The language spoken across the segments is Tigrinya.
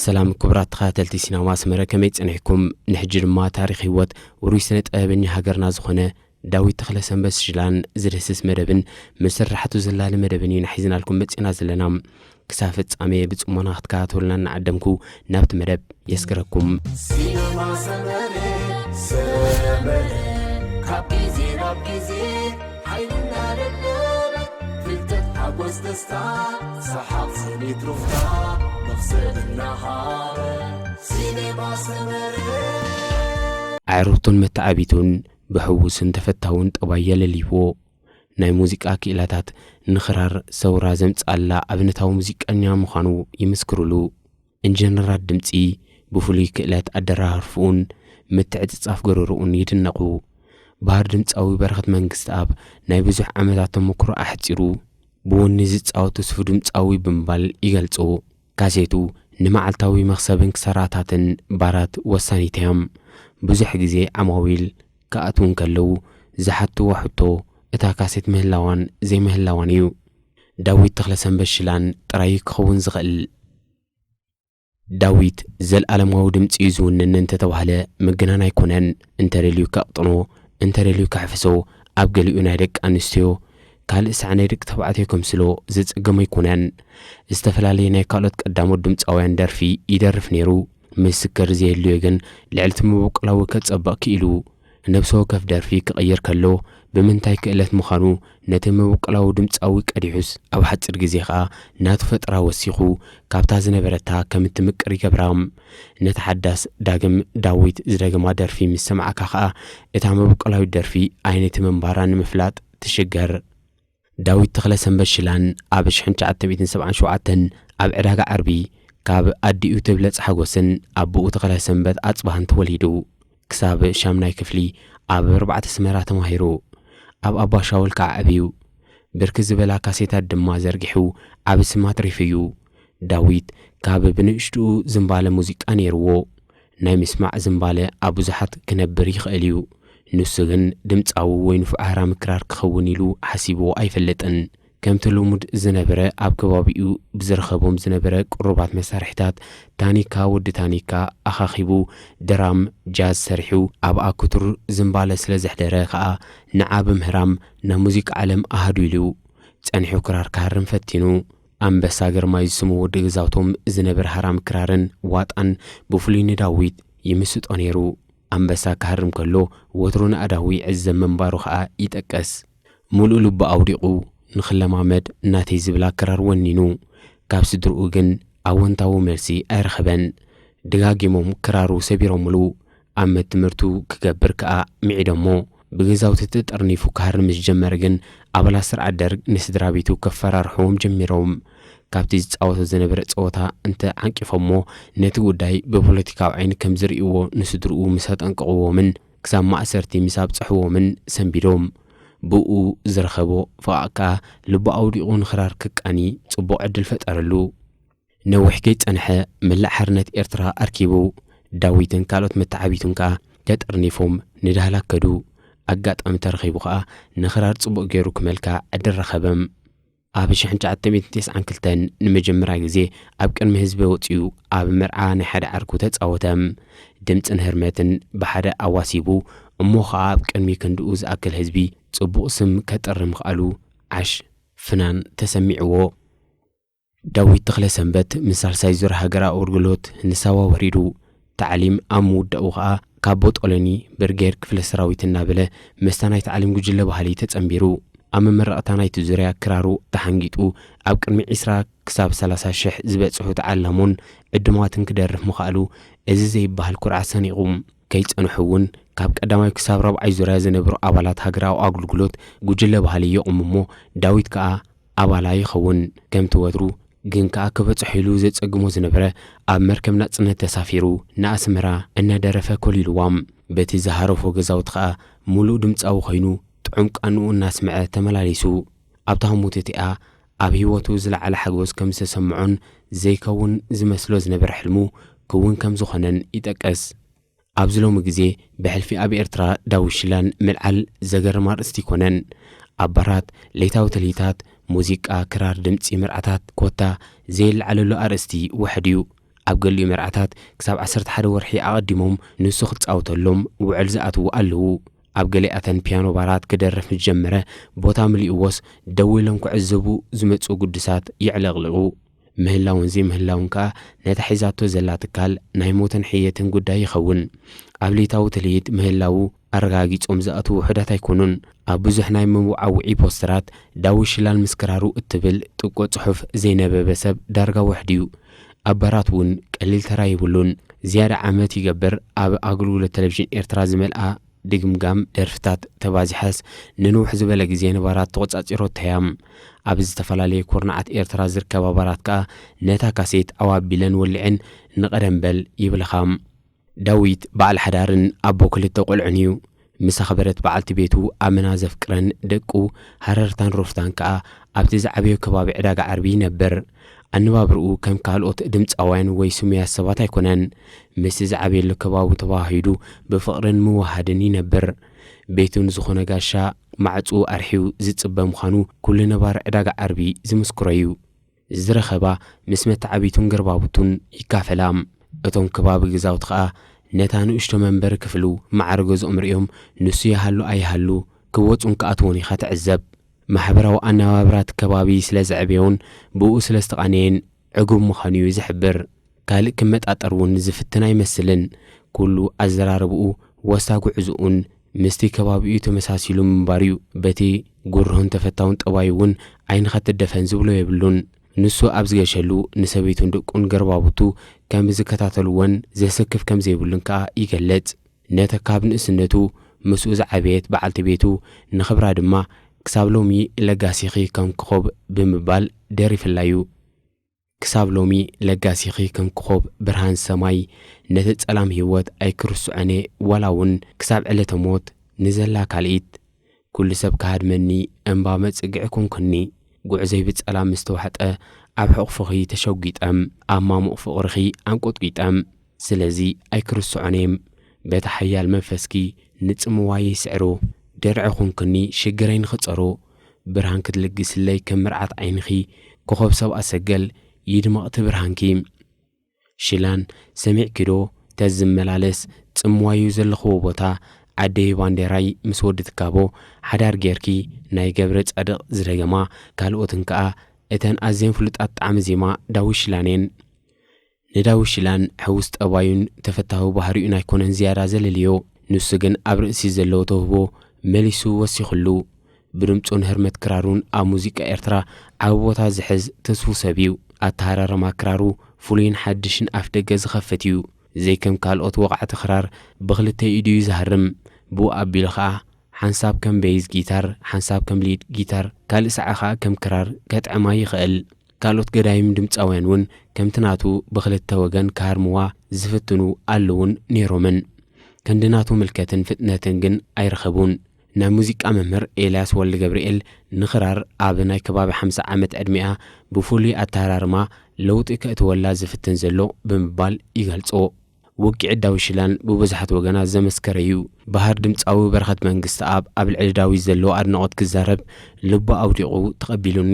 ሰላም ክቡራት ተኸታተልቲ ሲናማ ኣስመረ፣ ከመይ ጸኒሕኩም? ንሕጂ ድማ ታሪኽ ህይወት ውሩይ ስነ ጥበበኛ ሃገርና ዝኾነ ዳዊት ተኽለሰንበት ሽላን ዝድህስስ መደብን ምስ ስራሕቱ ዘላሊ መደብን ኢና ሒዝናልኩም መጺና ዘለና። ክሳብ ፍጻሜ ብጽሞና ክትከታተሉና እናዓደምኩ ናብቲ መደብ የስግረኩም። ሲነማ ሰመረ፣ ሰመረ፣ ካብ ግዜ ናብ ግዜ ሓይልና ደለበ፣ ፍልጠት ሓጎስ ደስታ፣ ሰሓቕ ስኒት ሩፍታ፣ መኽሰብ እናሃበ። ሲነማ ሰመረ። ኣዕሩኽቱን መተዓቢቱን ብሕውስን ተፈታውን ጠባይ የለልይዎ። ናይ ሙዚቃ ክኢላታት ንኽራር ሰውራ ዘምጽኣላ ኣብነታዊ ሙዚቀኛ ምዃኑ ይምስክሩሉ። ኢንጀነራት ድምጺ ብፍሉይ ክእለት ኣደራርፍኡን ምትዕጽጻፍ ገረርኡን ይድነቑ። ባህር ድምጻዊ በረኸት መንግስትኣብ ናይ ብዙሕ ዓመታት ተመክሮ ኣሕጺሩ፣ ብወኒ ዝጻወት ትስፉ ድምጻዊ ብምባል ይገልጾ። ካሴቱ ንመዓልታዊ መኽሰብን ክሳራታትን ባራት ወሳኒት እያ። ብዙሕ ግዜ ዓማዊል ክኣትዉ እንከለዉ ዝሓትዎ ሕቶ እታ ካሴት ምህላዋን ዘይምህላዋን እዩ። ዳዊት ተኽለሰንበት ሽላን ጥራይ ክኸውን ዝኽእል። ዳዊት ዘልኣለማዊ ድምጺ እዩ ዝውንን እንተተባህለ ምግናን ኣይኮነን። እንተደልዩ ከቕጥኖ፣ እንተደልዩ ከሕፍሶ፣ ኣብ ገሊኡ ናይ ደቂ ኣንስትዮ፣ ካልእ ሳዕ ናይ ደቂ ተባዕትዮ ከምስሎ ዘጸገሞ ኣይኮነን። ዝተፈላለየ ናይ ካልኦት ቀዳሞት ድምጻውያን ደርፊ ይደርፍ ነይሩ። ምስክር ዘየድልዮ ግን ልዕሊ እቲ መበቆላዊ ከጸብቕ ክኢሉ። ነብሰ ወከፍ ደርፊ ክቕይር ከሎ ብምንታይ ክእለት ምዃኑ ነቲ መበቆላዊ ድምጻዊ ቀዲሑስ ኣብ ሓጺር ግዜ ኸኣ ናቱ ፈጠራ ወሲኹ ካብታ ዝነበረታ ከም እትምቅር ይገብራ። ነቲ ሓዳስ ዳግም ዳዊት ዝደገማ ደርፊ ምስ ሰማዕካ ኸኣ እታ መበቆላዊት ደርፊ ኣየነይቲ ምንባራ ንምፍላጥ ትሽገር። ዳዊት ተኽለሰንበት ሽላን ኣብ ሽሕን ትሽዓተ ሚእትን ሰብዓን ሸውዓተን ኣብ ዕዳጋ ዓርቢ ካብ ኣዲኡ ትብለጽ ሓጎስን ኣቦኡ ተኽለሰንበት ኣጽባሃን ተወሊዱ። ክሳብ ሻምናይ ክፍሊ ኣብ ኣርባዕተ ኣስመራ ተማሂሩ። ኣብ ኣባሻውል ከዓ ዓብዩ። ብርክት ዝበላ ካሴታት ድማ ዘርጊሑ ዓቢ ስም ኣትሪፉ እዩ። ዳዊት ካብ ብንእሽትኡ ዝንባለ ሙዚቃ ነይርዎ። ናይ ምስማዕ ዝንባለ ኣብ ብዙሓት ክነብር ይኽእል እዩ። ንሱ ግን ድምጻዊ ወይ ንፉዕ ሃራሚ ክራር ክኸውን ኢሉ ሓሲብዎ ኣይፈልጥን። ከምቲ ልሙድ ዝነበረ ኣብ ከባቢኡ ብዝረኸቦም ዝነበረ ቅሩባት መሳርሒታት ታኒካ ወዲ ታኒካ ኣኻኺቡ ድራም ጃዝ ሰሪሑ ኣብኣ ክቱር ዝንባለ ስለ ዘሕደረ ከኣ ንዓ ብምህራም ናብ ሙዚቃ ዓለም ኣሃዱ ኢሉ። ጸኒሑ ክራር ክሃርም ፈቲኑ። ኣንበሳ ግርማይ ዝስሙ ወዲ ገዛውቶም ዝነበረ ሃራሚ ክራርን ዋጣን ብፍሉይ ንዳዊት ይምስጦ ነይሩ። ኣንበሳ ክሃርም ከሎ ወትሩ ንኣዳዊ ይዕዘብ ምንባሩ ኸኣ ይጠቅስ። ምሉእ ልቡ ኣውዲቑ ንኽለማመድ ናተይ ዝብላ ክራር ወኒኑ። ካብ ስድርኡ ግን ኣወንታዊ መልሲ ኣይረኸበን። ደጋጊሞም ክራሩ ሰቢሮምሉ። ኣመት ትምህርቱ ክገብር ከኣ ምዒዶሞ። ብገዛውቲ ተጠርኒፉ ክሃርም ምስ ጀመረ ግን ኣባላት ስርዓት ደርግ ንስድራ ቤቱ ከፈራርሕዎም ጀሚሮም። ካብቲ ዝጻወቶ ዝነበረ ጸወታ እንተ ዓንቂፎሞ ነቲ ጉዳይ ብፖለቲካዊ ዓይኒ ከም ዝርእይዎ ንስድርኡ ምስ ኣጠንቀቕዎምን ክሳብ ማእሰርቲ ምስ ኣብጽሕዎምን ሰንቢዶም። ብኡ ዝረኸቦ ፍቓዕ ከኣ ልቡ ኣውዲቑ ንኽራር ክቃኒ ጽቡቕ ዕድል ፈጠረሉ። ነዊሕ ከይጸንሐ መላእ ሓርነት ኤርትራ ኣርኪቡ። ዳዊትን ካልኦት መተዓቢቱን ከኣ ተጠርኒፎም ንዳህላክ ከዱ። ኣጋጣሚ ተረኺቡ ከኣ ንኽራር ጽቡቕ ገይሩ ክመልካ ዕድል ረኸበ። ኣብ ሽሕን ትሽዓተ ሚእትን ተስዓን ክልተን ንመጀመርያ ግዜ ኣብ ቅድሚ ህዝቢ ወጺኡ ኣብ መርዓ ናይ ሓደ ዓርኩ ተጻወተ። ድምጽን ህርመትን ብሓደ ኣዋሲቡ እሞ ኸኣ ኣብ ቅድሚ ክንድኡ ዝኣክል ህዝቢ ጽቡቕ ስም ከጥሪ ምኽኣሉ ዓሽ ፍናን ተሰሚዕዎ። ዳዊት ተኽለሰንበት ምስ ሳልሳይ ዙር ሃገራዊ ኣገልግሎት ንሳዋ ወሪዱ። ታዕሊም ኣብ ምውዳኡ ኸኣ ካብ ቦጦሎኒ ብርጌድ ክፍለ ሰራዊት እናበለ ምስታ ናይ ታዕሊም ጉጅለ ባህሊ ተጸንቢሩ። ኣብ መመረቕታ ናይቲ ዙርያ ክራሩ ተሓንጊጡ ኣብ ቅድሚ ዕስራ ክሳብ ሰላሳ ሽሕ ዝበጽሑ ተዓላሞን ዕዱማትን ክደርፍ ምኽኣሉ እዚ ዘይበሃል ኩርዓት ሰኒቑ። ከይጸንሑ እውን ካብ ቀዳማይ ክሳብ ራብዓይ ዙርያ ዝነበሩ ኣባላት ሃገራዊ ኣገልግሎት ጉጅለ ባህሊ የቑሙ እሞ ዳዊት ከኣ ኣባላ ይኸውን። ከምቲ ወትሩ ግን ከኣ ክበጽሖ ኢሉ ዘጸግሞ ዝነበረ ኣብ መርከብ ናጽነት ተሳፊሩ ንኣስመራ እናደረፈ ኮሊልዋ። በቲ ዝሃረፎ ገዛውቲ ከኣ ምሉእ ድምጻዊ ኮይኑ ጥዑም ቃንኡ እናስምዐ ተመላሊሱ። ኣብታ ህሞት እቲኣ ኣብ ህይወቱ ዝለዓለ ሓጎስ ከም ዝተሰምዖን ዘይከውን ዝመስሎ ዝነበረ ሕልሙ ክውን ከም ዝኾነን ይጠቅስ። ኣብዚ ሎሚ ግዜ ብሕልፊ ኣብ ኤርትራ ዳዊት ሽላን ምልዓል ዘገርም ኣርእስቲ ኣይኮነን። ኣብ ባራት፣ ለይታዊ ትልሂታት፣ ሙዚቃ፣ ክራር፣ ድምጺ መርዓታት ኮታ ዘይለዓለሉ ኣርእስቲ ውሑድ እዩ። ኣብ ገሊኡ መርዓታት ክሳብ ዓሰርተ ሓደ ወርሒ ኣቐዲሞም ንሱ ክጻወተሎም ውዕል ዝኣትዉ ኣለዉ። ኣብ ገሊኣተን ፒያኖ ባራት ክደርፍ ምስ ጀመረ፣ ቦታ ምልእዎስ ደው ኢሎም ክዕዘቡ ዝመጹ ግዱሳት የዕለቕልቑ። ምህላውን ዘይምህላውን ከኣ ነታ ሒዛቶ ዘላ ትካል ናይ ሞትን ሕየትን ጉዳይ ይኸውን። ኣብ ለይታዊ ትልሂት ምህላዉ ኣረጋጊጾም ዝኣትዉ ውሑዳት ኣይኮኑን። ኣብ ብዙሕ ናይ መወዓውዒ ፖስተራት ዳዊት ሽላን ምስ ክራሩ እትብል ጥቆ ጽሑፍ ዘይነበበ ሰብ ዳርጋ ውሕድ እዩ። ኣብ ባራት እውን ቀሊል ተራ የብሉን። ዝያዳ ዓመት ይገብር ኣብ ኣገልግሎት ቴሌቪዥን ኤርትራ ዝመልኣ ድግምጋም ደርፍታት ተባዚሐስ፣ ንንውሕ ዝበለ ግዜ ንባራት ተቖጻጺሮታ እያ። ኣብ ዝተፈላለየ ኩርናዓት ኤርትራ ዝርከባ ባራት ከኣ ነታ ካሴት ዓው ኣቢለን ወሊዐን ንቐደም በል ይብልኻ። ዳዊት በዓል ሓዳርን ኣቦ ክልተ ቆልዑን እዩ። ምስ ኣኽበረት በዓልቲ ቤቱ ኣመና ዘፍቅረን ደቁ ሃረርታን ሩፍታን ከኣ ኣብቲ ዝዓበዮ ከባቢ ዕዳጋ ዓርቢ ይነብር። ኣነባብርኡ ከም ካልኦት ድምጻውያን ወይ ስሙያት ሰባት ኣይኮነን። ምስቲ ዝዓበየሉ ከባቢ ተዋሃሂዱ ብፍቕርን ምውሃድን ይነብር። ቤቱ ንዝኾነ ጋሻ ማዕጽኡ ኣርሒዩ ዝጽበ ምዃኑ ኩሉ ነባሪ ዕዳጋ ዓርቢ ዝምስክሮ እዩ። ዝረኸባ ምስ መተዓቢቱን ገርባብቱን ይካፈላ። እቶም ከባቢ ገዛውቲ ኸኣ ነታ ንእሽቶ መንበሪ ክፍሉ ማዕረ ገዝኦም ርእዮም ንሱ ይሃሉ ኣይሃሉ ክወጹን ክኣትዉን ኢኻ ትዕዘብ። ማሕበራዊ ኣነባብራ እቲ ከባቢ ስለ ዘዕበዮን ብእኡ ስለ ዝተቓነየን ዕጉብ ምዃኑ እዩ ዝሕብር። ካልእ ክመጣጠር እውን ዝፍትን ኣይመስልን። ኩሉ ኣዘራርብኡ፣ ወስታ ጉዕዝኡን ምስቲ ከባቢኡ ተመሳሲሉ ምንባር እዩ። በቲ ጉርሆን ተፈታውን ጠባዩ እውን ዓይንኻ ትደፈን ዝብሎ የብሉን። ንሱ ኣብ ዝገሸሉ ንሰበይቱን ደቁን ገርባብቱ ከም ዝከታተልዎን ዘሰክፍ ከም ዘይብሉን ከኣ ይገልጽ። ነቲ ካብ ንእስነቱ ምስኡ ዝዓበየት በዓልቲ ቤቱ ንኽብራ ድማ ክሳብ ሎሚ ለጋሲኺ ከም ኮኾብ ብምባል ደሪፍላ እዩ። ክሳብ ሎሚ ለጋሲኺ ከም ኮኾብ ብርሃን ሰማይ፣ ነቲ ጸላም ህይወት ኣይክርስዖን እየ፣ ዋላ እውን ክሳብ ዕለተ ሞት ንዘላ ካልኢት። ኩሉ ሰብ ክሃድመኒ እምባ መጽግዒ ኮንኩኒ። ጉዕዞይ ብጸላም ምስ ተዋሕጠ፣ ኣብ ሕቑፍኺ ተሸጒጠ፣ ኣብ ማሙቕ ፍቕርኺ ኣንቆጥቂጠ። ስለዚ ኣይክርስዖን እየ። በቲ ሓያል መንፈስኪ ንጽምዋየይ ስዕሮ፣ ደርዒ ኮንክኒ ሽግረይ ንኽጸሮ። ብርሃን ክትልግስለይ ከም ምርዓት ዓይንኺ፣ ኮኾብ ሰብኣ ሰገል ይድመቕ እቲ ብርሃንኪ። ሽላን ሰሚዕኪ ዶ ተዝመላለስ ጽምዋዩ ዘለኽዎ ቦታ ዓደይ ባንዴራይ ምስ ወዲ ትካቦ ሓዳር ጌርኪ ናይ ገብረ ጻድቕ ዝደገማ ካልኦትን ከኣ እተን ኣዝየን ፍሉጣት ጣዕሚ ዜማ ዳዊት ሽላን እየን። ንዳዊት ሽላን ሕውስ ጠባዩን ተፈታዊ ባህሪኡን ኣይኮነን ዝያዳ ዘለልዮ። ንሱ ግን ኣብ ርእሲ ዘለዎ ተውህቦ መሊሱ ወሲኹሉ። ብድምጹን ህርመት ክራሩን ኣብ ሙዚቃ ኤርትራ ዓቢ ቦታ ዝሕዝ ትስፉው ሰብ እዩ። ኣተሃራርማ ክራሩ ፍሉይን ሓድሽን ኣፍደገ ዝኸፍት እዩ። ዘይከም ካልኦት ወቓዕቲ ክራር ብኽልተ ኢዱ እዩ ዝሃርም። ብኡ ኣቢሉ ኸኣ ሓንሳብ ከም ቤዝ ጊታር፣ ሓንሳብ ከም ሊድ ጊታር፣ ካልእ ሰዓ ኸኣ ከም ክራር ከጥዕማ ይኽእል። ካልኦት ገዳይም ድምጻውያን እውን ከምቲ ናቱ ብኽልተ ወገን ክሃርምዋ ዝፍትኑ ኣለዉን ነይሮምን። ክንዲ ናቱ ምልከትን ፍጥነትን ግን ኣይረኸቡን። ናይ ሙዚቃ መምህር ኤልያስ ወልደገብርኤል ንኽራር ኣብ ናይ ከባቢ ሓምሳ ዓመት ዕድሚኣ ብፍሉይ ኣተሃራርማ ለውጢ ከእትወላ ዝፍትን ዘሎ ብምባል ይገልጾ። ውግዒ ዳዊት ሽላን ብብዙሓት ወገናት ዘመስከረ እዩ። ባህር ድምጻዊ በረኸት መንግስተኣብ ኣብ ልዕሊ ዳዊት ዘለዎ ኣድናቖት ክዛረብ ልቡ ኣውዲቑ ተቐቢሉኒ።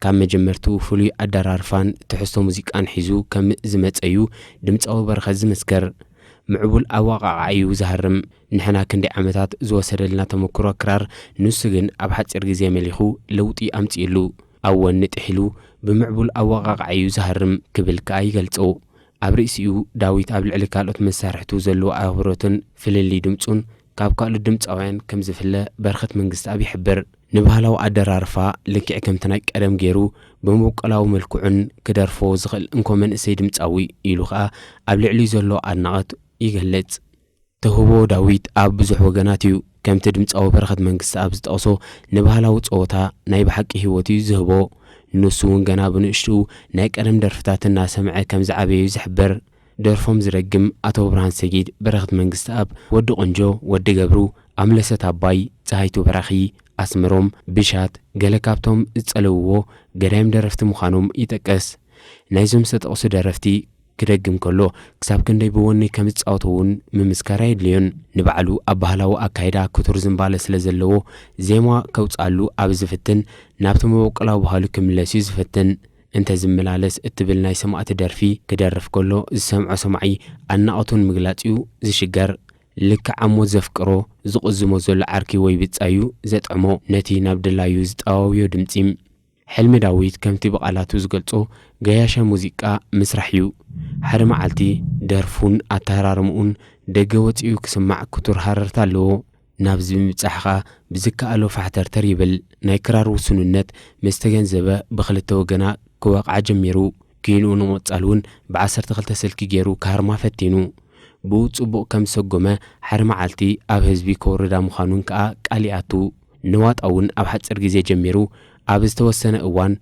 ካብ መጀመርትኡ ፍሉይ ኣደራርፋን ትሕዝቶ ሙዚቃን ሒዙ ከም ዝመጸ እዩ ድምጻዊ በረኸት ዝምስክር። ምዕቡል ኣወቓቕዓ እዩ ዝሃርም። ንሕና ክንደይ ዓመታት ዝወሰደልና ተመክሮ ክራር፣ ንሱ ግን ኣብ ሓጺር ግዜ መሊኹ ለውጢ ኣምጺእሉ። ኣብ ወኒ ጥሒሉ ብምዕቡል ኣወቓቕዓ እዩ ዝሃርም ክብል ከኣ ይገልጾ። ኣብ ርእሲኡ ዳዊት ኣብ ልዕሊ ካልኦት መሳርሕቱ ዘለዎ ኣኽብሮትን ፍልልይ ድምጹን ካብ ካልኦት ድምጻውያን ከም ዝፍለ በረኸት መንግስተኣብ ይሕብር። ንባህላዊ ኣደራርፋ ልክዕ ከምቲ ናይ ቀደም ገይሩ ብመበቆላዊ መልክዑን ክደርፎ ዝኽእል እንኮ መንእሰይ ድምጻዊ ኢሉ ኸኣ ኣብ ልዕሊኡ ዘሎ ኣድናቖት ይገልጽ። ተውህቦ ዳዊት ኣብ ብዙሕ ወገናት እዩ። ከምቲ ድምጻዊ በረኸት መንግስተኣብ ዝጠቕሶ ንባህላዊ ጸወታ ናይ ብሓቂ ህይወት እዩ ዝህቦ። ንሱ እውን ገና ብንእሽትኡ ናይ ቀደም ደርፍታት እናሰምዐ ከም ዝዓበየ እዩ ዝሕብር። ደርፎም ዝደግም ኣቶ ብርሃን ሰጊድ፣ በረኸት መንግስተኣብ፣ ወዲ ቆንጆ፣ ወዲ ገብሩ፣ ኣምለሰት ኣባይ፣ ጸሃይቱ በራኺ፣ ኣስመሮም፣ ብሻት፣ ገለ ካብቶም ዝጸለውዎ ገዳይም ደረፍቲ ምዃኖም ይጠቅስ። ናይዞም ዝተጠቕሱ ደረፍቲ ክደግም ከሎ ክሳብ ክንደይ ብወኒ ከም ዝጻወቶ እውን ምምስካር ኣየድልዮን። ንባዕሉ ኣብ ባህላዊ ኣካይዳ ክቱር ዝንባለ ስለ ዘለዎ ዜማ ከውጽኣሉ ኣብ ዝፍትን ናብቲ መበቆላዊ ባህሉ ክምለስ እዩ ዝፍትን። እንተ ዝመላለስ እትብል ናይ ሰማእቲ ደርፊ ክደርፍ ከሎ ዝሰምዖ ሰማዒ ኣድናቖቱ ንምግላጽ እዩ ዝሽገር። ልክዕ ኣሞ ዘፍቅሮ ዝቕዝሞ ዘሎ ዓርኪ ወይ ብጻዩ ዘጥዕሞ ነቲ ናብ ድላዩ ዝጠዋውዮ ድምጺ። ሕልሚ ዳዊት ከምቲ ብቓላቱ ዝገልጾ ገያሻ ሙዚቃ ምስራሕ እዩ። ሓደ መዓልቲ ደርፉን ኣተሃራርምኡን ደገ ወጺኡ ክስማዕ ክቱር ሃረርታ ኣለዎ። ናብዚ ብምብጻሕ ኸኣ ብዝከኣሎ ፋሕተርተር ይብል። ናይ ክራር ውሱንነት ምስ ተገንዘበ ብኽልተ ወገና ክወቕዓ ጀሚሩ። ኪንኡ ንምቕጻል እውን ብዓሰርተ ክልተ ስልኪ ገይሩ ክሃርማ ፈቲኑ። ብኡ ጽቡቕ ከም ዝሰጎመ ሓደ መዓልቲ ኣብ ህዝቢ ከውርዳ ምዃኑን ከኣ ቃል ይኣቱ። ንዋጣ እውን ኣብ ሓጺር ግዜ ጀሚሩ ኣብ ዝተወሰነ እዋን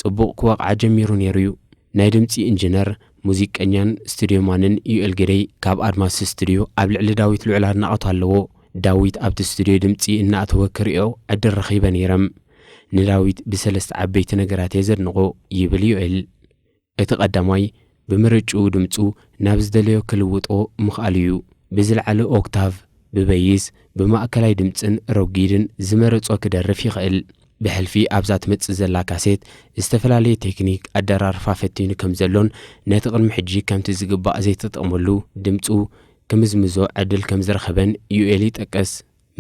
ጽቡቕ ክወቕዓ ጀሚሩ ነይሩ እዩ። ናይ ድምጺ ኢንጂነር፣ ሙዚቀኛን ስቱድዮማንን ዩኤል ግደይ ካብ ኣድማስ ስቱድዮ ኣብ ልዕሊ ዳዊት ልዑል ኣድናቖት ኣለዎ። ዳዊት ኣብቲ ስቱድዮ ድምጺ እናእተወ ክርእዮ ዕድል ረኺበ ነይረም። ንዳዊት ብሰለስተ ዓበይቲ ነገራት እየ ዘድንቖ ይብል ዩኤል። እቲ ቀዳማይ ብምርጭኡ ድምጹ ናብ ዝደለዮ ክልውጦ ምኽኣሉ እዩ። ብዝለዓለ ኦክታቭ፣ ብበይስ፣ ብማእከላይ ድምጽን ረጒድን ዝመረጾ ክደርፍ ይኽእል። ብሕልፊ ኣብዛ ትመጽእ ዘላ ካሴት ዝተፈላለየ ቴክኒክ ኣደራርፋ ፈቲኑ ከም ዘሎን ነቲ ቅድሚ ሕጂ ከምቲ ዝግባእ ዘይተጠቕመሉ ድምጹ ክምዝምዞ ዕድል ከም ዝረኸበን ዩኤል ይጠቅስ።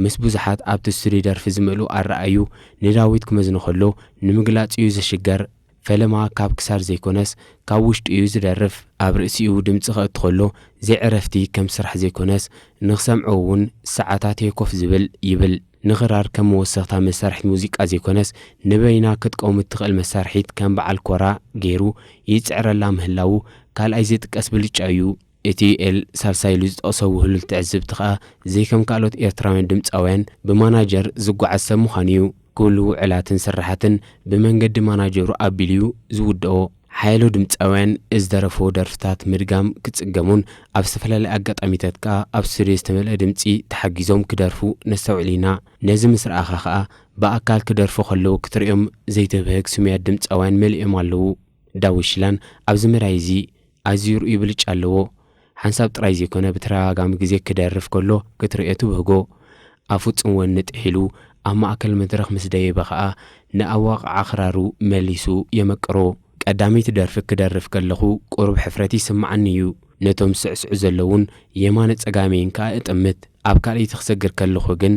ምስ ብዙሓት ኣብቲ ስቱድዮ ደርፊ ዝመልኡ ኣረኣዩ ንዳዊት ክመዝኖ ከሎ ንምግላጽ እዩ ዝሽገር። ፈለማ ካብ ክሳድ ዘይኮነስ ካብ ውሽጡ እዩ ዝደርፍ። ኣብ ርእሲኡ ድምጺ ከእቱ ከሎ ዘይዕረፍቲ ከም ስራሕ ዘይኮነስ ንኽሰምዖ እውን ሰዓታት እየ ኮፍ ዝብል ይብል። ንኽራር ከም መወሰኽታ መሳርሒት ሙዚቃ ዘይኮነስ ንበይና ክትቀውም እትኽእል መሳርሒት ከም በዓል ኮራ ገይሩ ይጽዕረላ ምህላዉ ካልኣይ ዝጥቀስ ብልጫ እዩ። እቲ ዩኤል ሳልሳይ ኢሉ ዝጠቕሶ ውህሉል ትዕዝብቲ ኸኣ ዘይከም ካልኦት ኤርትራውያን ድምጻውያን ብማናጀር ዝጓዓዝ ሰብ ምዃኑ እዩ። ኩሉ ውዕላትን ስራሓትን ብመንገዲ ማናጀሩ ኣቢሉ እዩ ዝውድኦ። ሓያሎ ድምጻውያን ዝደረፍዎ ደርፍታት ምድጋም ክጽገሙን ኣብ ዝተፈላለየ ኣጋጣሚታት ከኣ ኣብ ስቱድዮ ዝተመልአ ድምጺ ተሓጊዞም ክደርፉ ነስተውዕል ኢና። ነዚ ምስ ረኣኻ ኸኣ ብኣካል ክደርፉ ከለዉ ክትርእዮም ዘይትብህግ ስሙያት ድምጻውያን መሊኦም ኣለዉ። ዳዊት ሽላን ኣብዚ መዳይ እዚ ኣዝዩ ርኡይ ብልጫ ኣለዎ። ሓንሳብ ጥራይ ዘይኮነ ብተደጋጋሚ ግዜ ክደርፍ ከሎ ክትርእዮ ትብህጎ። ኣፉ ጽንወኒ ጥሒሉ ኣብ ማእከል መድረኽ ምስ ደየበ ኸኣ ንኣወቓቕዓ ክራሩ መሊሱ የመቅሮ። ቀዳመይቲ ደርፊ ክደርፍ ከለኹ ቁሩብ ሕፍረት ይስምዓኒ እዩ። ነቶም ስዕስዑ ዘለዉን የማነ ጸጋመይን ከኣ እጥምት። ኣብ ካልኣይቲ ክሰግር ከለኹ ግን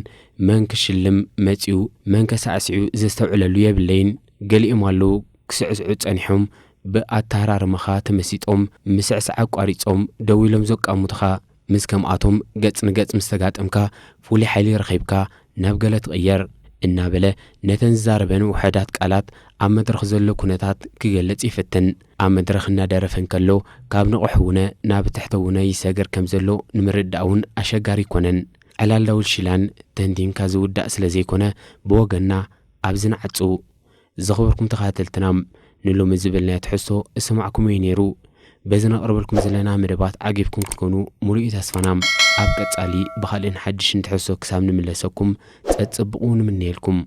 መን ክሽልም መጺኡ መን ከሳዕስዑ ዘስተውዕለሉ የብለይን። ገሊኦም ኣለዉ ክስዕስዑ ጸኒሖም ብኣተሃራርማኻ ተመሲጦም ምስዕሳዕ ኣቋሪጾም ደው ኢሎም ዘቃምቱኻ። ምስ ከምኣቶም ገጽ ንገጽ ምስ ተጋጠምካ ፍሉይ ሓይሊ ረኺብካ ናብ ገለ ትቕየር እናበለ ነተን ዝዛረበን ውሑዳት ቃላት ኣብ መድረኽ ዘሎ ኩነታት ክገልጽ ይፍትን። ኣብ መድረኽ እናደረፈ እንከሎ ካብ ንቑሕ ውነ ናብ ትሕተ ውነ ይሰግር ከም ዘሎ ንምርዳእ እውን ኣሸጋሪ ኣይኮነን። ዕላል ዳዊት ሽላን ተንቲንካ ዝውዳእ ስለ ዘይኮነ ብወገንና ኣብዚ ንዓጹ። ዝኸበርኩም ተኸታተልትና ንሎሚ ዝበልናዮ ትሕዝቶ እሰማዕኩሞ እዩ ነይሩ። በዚ ነቕርበልኩም ዘለና መደባት ዓጊብኩም ክትኮኑ ሙሉእ እዩ ተስፋና። ኣብ ቀጻሊ ብኻልእን ሓድሽን ትሕዝቶ ክሳብ ንምለሰኩም ጸጽብቑ ንምነየልኩም።